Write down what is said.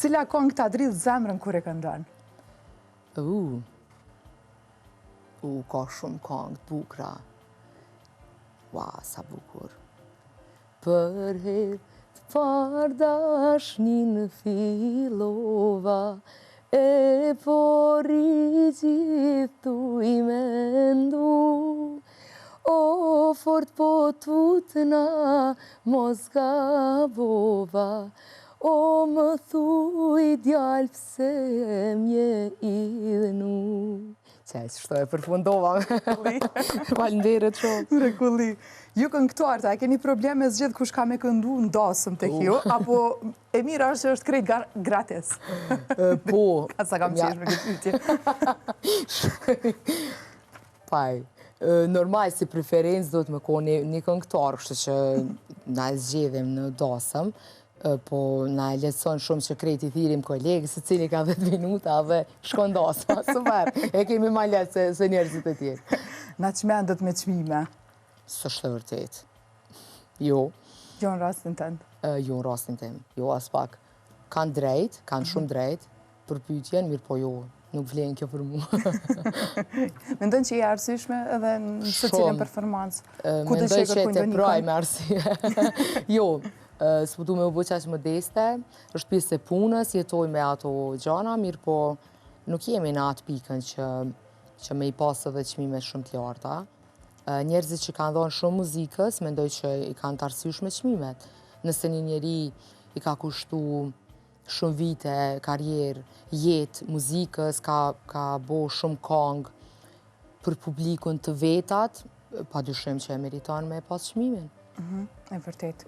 Cila kongë ta dridh zemrën kur e këndon? U, ka shumë kongë të bukra. Ua, sa bukur. Për herë të parë dashninë fillova, e po rri gjithë tuj mendu. O, fort po tutna, mos gabova, o, më thuj djalë pse m'je idhnu. Qe, qështu e përfundova. Faleminderit shumë. Mrekulli. Ju këngëtarët, a keni problem me zgjedh kush ka me këndu në dasëm te ju, apo e mira është që është krejt gratis? Po. Ka sa kam qesh me këtë pyetje. Paj. Normal, si preferencë do të me konë një këngëtar, kështu që na e zgjedhim në dasëm, po na e lehtëson shumë që krejt i thirim kolegë, secili ka 10 minuta dhe shkon dasma, super, e kemi ma lehtë se njerëzit e tjerë. Na çmendët me çmime. S'është e vërtet. Jo. Jo në rastin tënd. Jo në rastin tim, jo as pak. Kanë drejt, kanë shumë drejt për pyetjen, mirë po jo, nuk vlen kjo për mua. Mendon që je arsyeshme edhe në secilën performancë? Ku do që që kërkojnë të ndonjë praj këngë? me arsye. Jo, s'po du me u bo qaq modeste, është pjesë e punës, jetoj me ato gjana, mirë po nuk jemi në atë pikën që me i pas edhe çmime shumë të larta. Njerëzit që kanë dhënë shumë muzikës, mendoj që i kanë të arsyeshme çmimet. Nëse një njeri i ka kushtu shumë vite, karrierë, jetë muzikës, ka bo shumë kongë për publikun të vetat, pa dyshim që e meriton me pas çmimin. E vërtet.